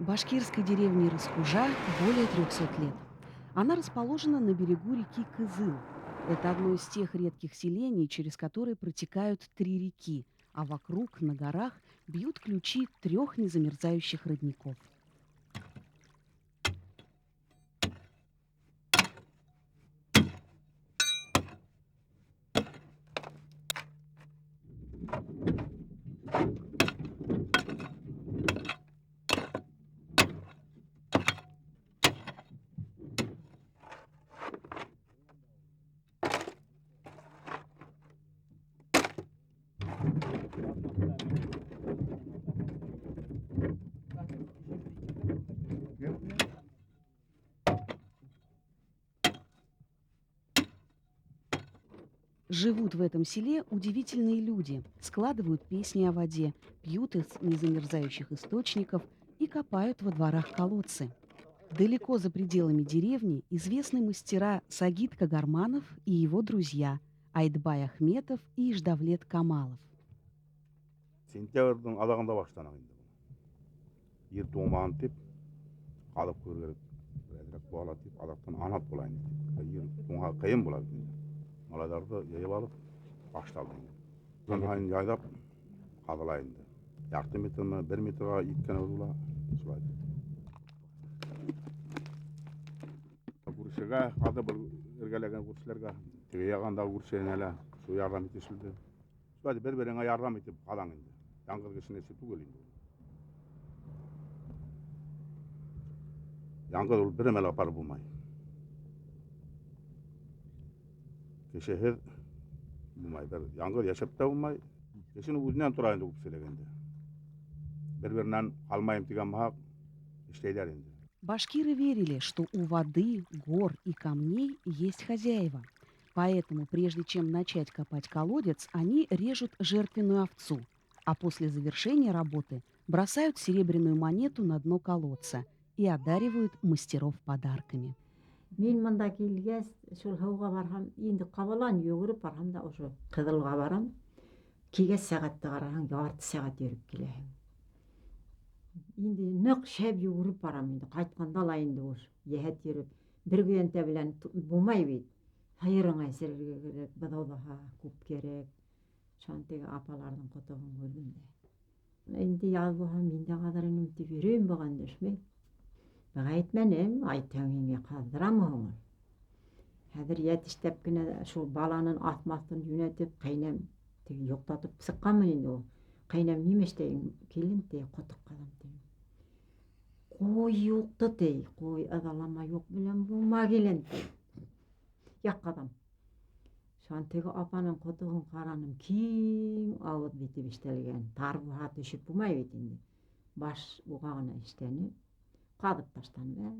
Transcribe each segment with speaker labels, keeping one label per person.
Speaker 1: Башкирской деревне Рыскужа более 300 лет. Она расположена на берегу реки Кызыл. Это одно из тех редких селений, через которые протекают три реки, а вокруг, на горах, бьют ключи трех незамерзающих родников. Живут в этом селе удивительные люди, складывают песни о воде, пьют из незамерзающих источников и копают во дворах колодцы. Далеко за пределами деревни известны мастера Сагит Кагарманов и его друзья Айтбай Ахметов и Иждавлет Камалов.
Speaker 2: Сентябрҙең аҙағында башлана инде. Ер туңмаған тип, ҡаҙып күрергә әҙерәк була тип, аҙаҡтан анат була инде тип. Ер туңһа ҡыйын була бит инде. Малайҙарҙы йыйып алып башлалды инде. Көн һайын яйлап ҡаҙыла инде. Ярты метрмы, бер метрға еткән була, шулай. Күршегә, ҡаҙы был эргәләгән күршеләргә, теге яғындағы күршеһенә лә шул ярҙам итешелде. Шулай бер-береңә ярҙам итеп ҡаҙаң инде. Яңғыҙ кешенең эше түгел инде. Яңғыҙ ул бер нәмә лә апарып булмай. Кешеһеҙ булмай, бер яңғыҙ йәшәп тә булмай. Кешенең үҙенән тора инде күпселек инде. Бер-беренән ҡалмайым тигән булһаҡ, эшләйҙәр инде.
Speaker 1: Башкиры верили, что у воды, гор и камней есть хозяева. Поэтому, прежде чем начать копать колодец, они режут жертвенную овцу, а после завершения работы бросают серебряную монету на дно колодца и одаривают мастеров подарками.
Speaker 3: Мин бында килгәс, шул һыуға барһам, инде ҡабалан йүгереп барһам да ошо Ҡыҙылға барам. Килгәс сәғәтте ҡараһаң, ярты сәғәт йөрөп киләһең. Инде ныҡ шәп йүгереп барам инде, ҡайтҡанда ла инде уж йәһәт йөрөп, бер көйәнтә белән булмай бит. Һыйырыңа эсерергә кәрәк, быҙауҙаһа күп кәрәк. Шунан теге апаларҙың ҡотоғон күрҙем дә. Инде яҙ булһа, мин дә ҡаҙыр инем тип йөрөйөм быға өндәшмәй. Быға әйтмәнем, әйтһәң һиңә ҡаҙҙырамы һуң ул? Хәҙер йәтештәп кенә шул баланын аҫмаҫын йүнәтеп, ҡәйнәм теге йоҡлатып сыҡҡанмын инде ул. Ҡәйнәм нимә эшләйһең, килен ти, ҡотоҡ ҡаҙам ти. Ҡуй юҡты ти, ҡуй ыҙалама юҡ белән булма килен ти. Яҡ ҡаҙам. Шунан теге апаның ҡотоғон ҡараным, киң ауыҙ битеп эшләлгән. Тар булһа төшөп булмай бит инде. Баш уға ғына эшләне. Ҡаҙып ташланым.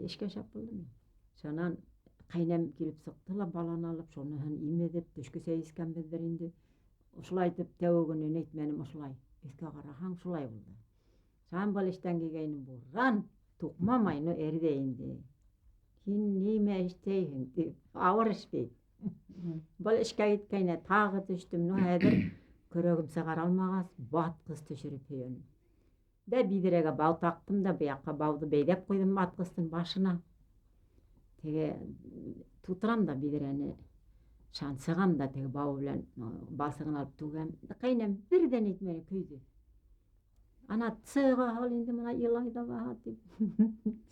Speaker 3: Эшкә шәп булдым мин. Шунан ҡәйнәм килеп сыҡты ла баланы алып, шуныһын имеҙеп, төшкө сәй эскәнбеҙҙер инде. Ошолай итеп тәүге көнөн әйтмәнем, ошолай. Өҫкә ҡараһаң, шулай булды. Шунан был эштән килгәйнем, буран туҡмамай, ну эрҙә инде. Һин нимә эшләйһең тип, ауыр эш бит. Был эшкә киткәйнә тағы төштөм, ну хәҙер көрәгем сығара алмағас, батҡыс төшөрөп һөйәнем. Дә биҙрәгә бау таҡтым да, быяҡҡа бауҙы бәйләп ҡуйҙым батҡыстың башына. Теге тутырам да биҙрәне, шансығам да теге бау белән балсығын алып түгәм. Ҡәйнәм берҙән әйтмәне, көйҙө. Ана сыға һал инде бына илай да баһа тип.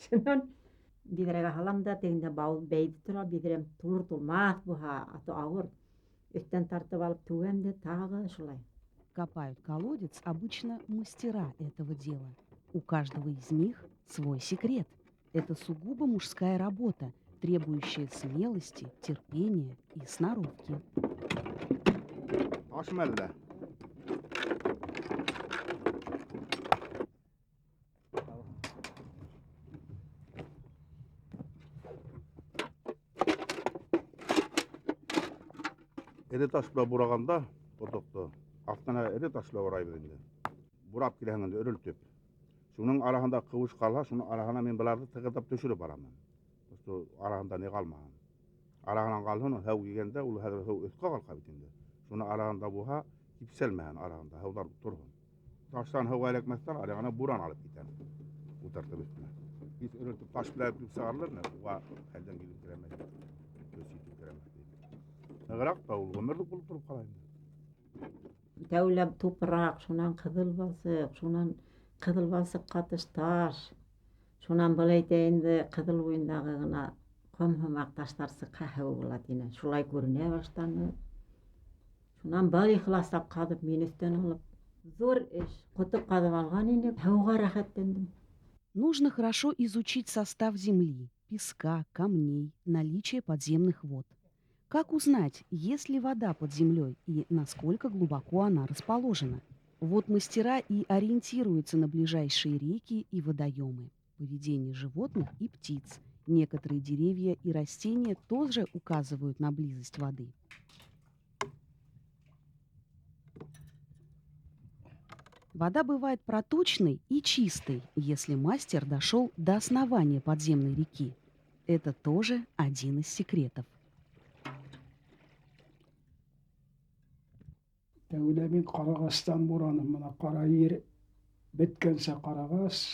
Speaker 3: Шунан биҙрәгә һалам да, тегендә бау бәйҙе тора, биҙрәм тулыр тулмаҫ булһа, аты ауыр. Өҫтән тартып алып түгәм дә тағы шулай.
Speaker 1: Копают колодец обычно мастера этого дела. У каждого из них свой секрет. Это сугубо мужская работа, требующая смелости, терпения и сноровки.
Speaker 2: Ашмәллә. Эре таш белән бурағанда ҡотоҡто, аҫтына эре таш белән урайбыҙ инде. Бурап киләһең инде өрөлтөп. Шуның араһында ҡыуыш ҡалһа, шуның араһына мин быларҙы тығыҙлап төшөрөп барамын. Что араһында ни ҡалмаһын. Араһынан ҡалһын, һыу килгәндә ул хәҙер һыу өҫкә ҡалҡа бит инде. Шуның араһында булһа, кипсәлмәһен араһында, һыуҙар торһон. Таштан һыуға эләкмәҫтән, арағына буран алып китә. Утыртып өҫтөнә. Һис өрөлтөп таш белән килеп сығарылыр, уға хәлдән килеп керәмәй. Көс итеп керәмәй. Нығыраҡ та ул ғүмерлек булып тороп ҡала инде.
Speaker 3: Тәүләп тупраҡ, шунан ҡыҙыл балсыҡ, шунан ҡыҙыл балсыҡ ҡатыш таш. Шунан был әйтә инде ҡыҙыл буйындағы ғына ҡом һымаҡ таштар сыҡһа һыу була тине. Шулай күренә башланы. Шунан был ихласлап ҡаҙып, мин өҫтән алып, ҙур эш, ҡотоп ҡаҙып алған инек, һыуға рәхәтләндем.
Speaker 1: Нужно хорошо изучить состав земли, песка, камней, наличие подземных вод. Как узнать, есть ли вода под землей и насколько глубоко она расположена? Вот мастера и ориентируются на ближайшие реки и водоемы, поведение животных и птиц. Некоторые деревья и растения тоже указывают на близость воды. Вода бывает проточной и чистой, если мастер дошел до основания подземной реки. Это тоже один из секретов.
Speaker 4: Тәүлә мин ҡарағастан бураным, мына ҡара ер бөткәнсә ҡарағас,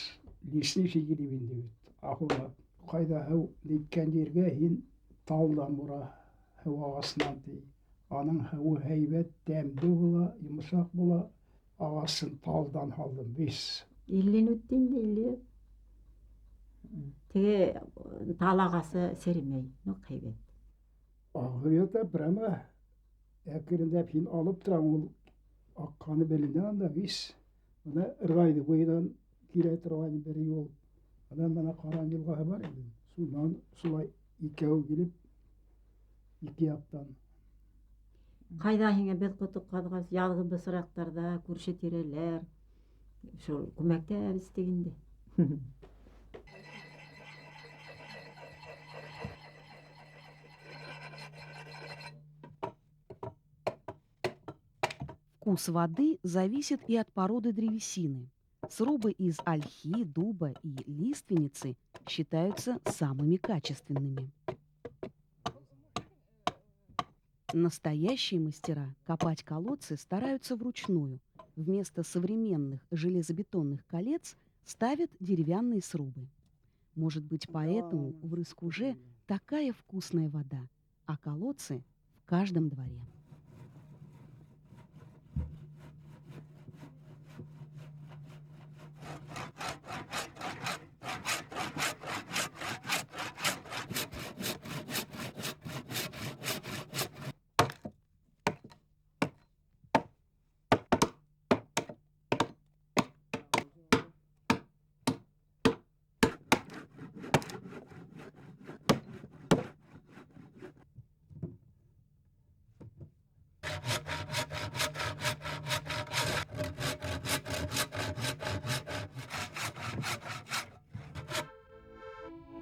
Speaker 4: лесничий килеп инде бит. Ахула, ҡайҙа һыу ниткән ергә һин талдан бура, һыу ағасынан ти. Аның һыуы һәйбәт, тәмле була, йомшаҡ була. Ағасын талдан һалдым, бис.
Speaker 3: Иллен үтте инде, илле. Теге тал ағасы серемәй, ныҡ һәйбәт.
Speaker 4: Ағып ята, прямо әкренләп һин алып тораң, ул аҡҡаны беленә анда, бис. Бына Ырғайҙы буйынан килә торған бер юл. Бына мына Ҡаран йылғаһы бар инде. Шунан шулай икәү килеп, ике яҡтан.
Speaker 3: Ҡайҙа һиңә беҙ ҡотоп ҡаҙғас, яҙғы бысраҡтарҙа, күрше тирәләр, шул күмәктә бестек инде.
Speaker 1: Вкус воды зависит и от породы древесины. Срубы из ольхи, дуба и лиственницы считаются самыми качественными. Настоящие мастера копать колодцы стараются вручную. Вместо современных железобетонных колец ставят деревянные срубы. Может быть, поэтому в Рыскуже такая вкусная вода, а колодцы в каждом дворе.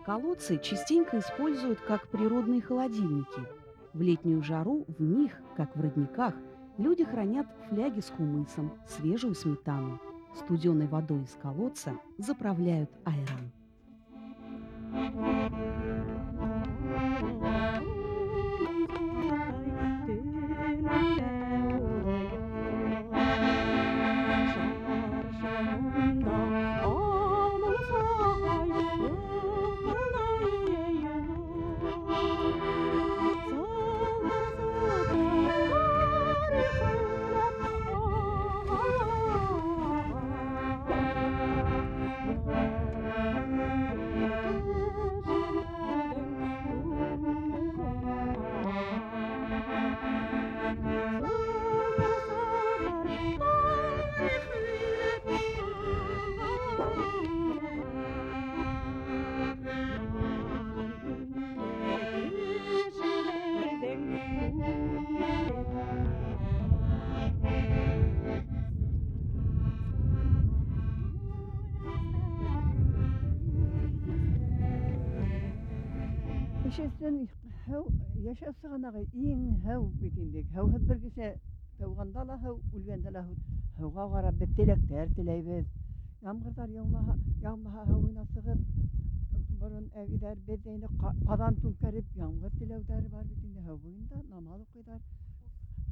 Speaker 1: Колодцы частенько используют как природные холодильники. В летнюю жару в них, как в родниках, люди хранят фляги с кумысом, свежую сметану. Студеной водой из колодца заправляют айран.
Speaker 5: Кешесен һыу йәшәү сығанағы иң һыу бит инде. Һыуһыҙ бер кеше тыуғанда ла һыу, үлгәндә лә һыу. Һыуға ҡарап беҙ теләктәр теләйбеҙ. Ямғырҙар яумаһа, яумаһа һыуына сығып, борон әбейҙәр беҙ инде ҡаҙан түңкәреп ямғыр теләүҙәре бар бит инде. Һыу буйында намаҙ уҡыйҙар.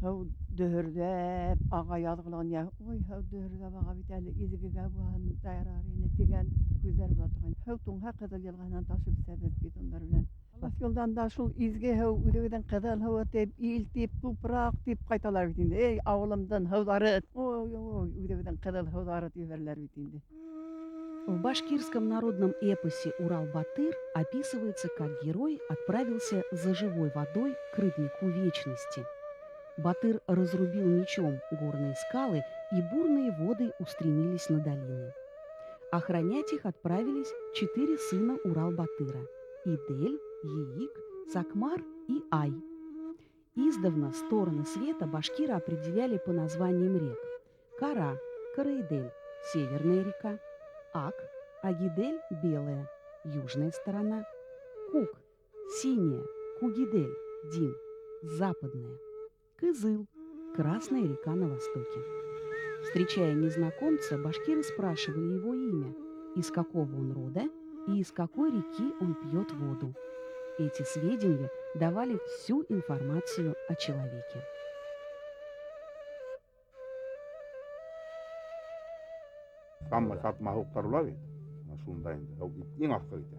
Speaker 5: Һыу дөһөрҙәп аға яҙғылаған, йә, ой, һыу дөһөрҙәп аға бит әле, изгегә булһын да ярар ине тигән һүҙҙәр була торған. Һыу туңһа Ҡыҙыл йылғаһынан ташып эсәбеҙ бидондар белән. Алыҫ юлдан да шул изге һыу, үҙебеҙҙең ҡыҙыл һыуы тип, ил тип, тупраҡ тип ҡайталар бит инде. Эй, ауылымдың һыуҙары, ой, ой, үҙебеҙҙең ҡыҙыл һыуҙары тип ебәрәләр бит инде.
Speaker 1: В башкирском народном эпосе «Урал-Батыр» описывается, как герой отправился за живой водой к роднику вечности. Батыр разрубил мечом горные скалы, и бурные воды устремились на долины. Охранять их отправились 4 сына Урал-Батыра – Идель, Яик, Сакмар и Ай. Издавна стороны света башкиры определяли по названиям рек: Кара, Караидель – северная река, Ак, Агидель – белая, южная сторона, Кук – синяя, Кугидель, Дим – западная, Кызыл – красная река на востоке. Встречая незнакомца, башкиры спрашивали его имя, из какого он рода и из какой реки он пьет воду. Эти сведения давали всю информацию о человеке.
Speaker 2: Самый сатма һыуыҡтар була бит. Ана шунда инде һыу иң аҫҡа китә.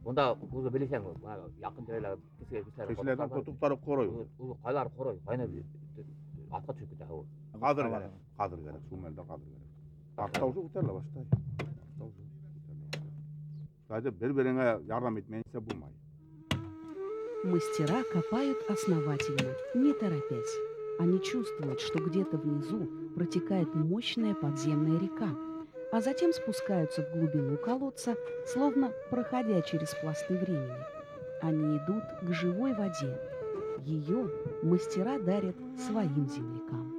Speaker 6: Унда үҙе беләһең, бына яҡын тирәлә кесе кешеләр
Speaker 2: Кешеләрҙең ҡотоҡтары ҡорой.
Speaker 6: Ул ҡайлар ҡорой, ҡайна аҫҡа төшөп китә һыу.
Speaker 2: Ҡаҙыр кәрәк, ҡаҙыр кәрәк, шул мәлдә ҡаҙыр кәрәк. Артта уже күтәрелә башлай. Артта уже күтәрелә башлай. Шулай бер-береңә ярҙам итмәйенсә булмай.
Speaker 1: Мастера копают основательно, не торопясь. Они чувствуют, что где-то внизу протекает мощная подземная река, а затем спускаются в глубину колодца, словно проходя через пласты времени. Они идут к живой воде. Ее мастера дарят своим землякам.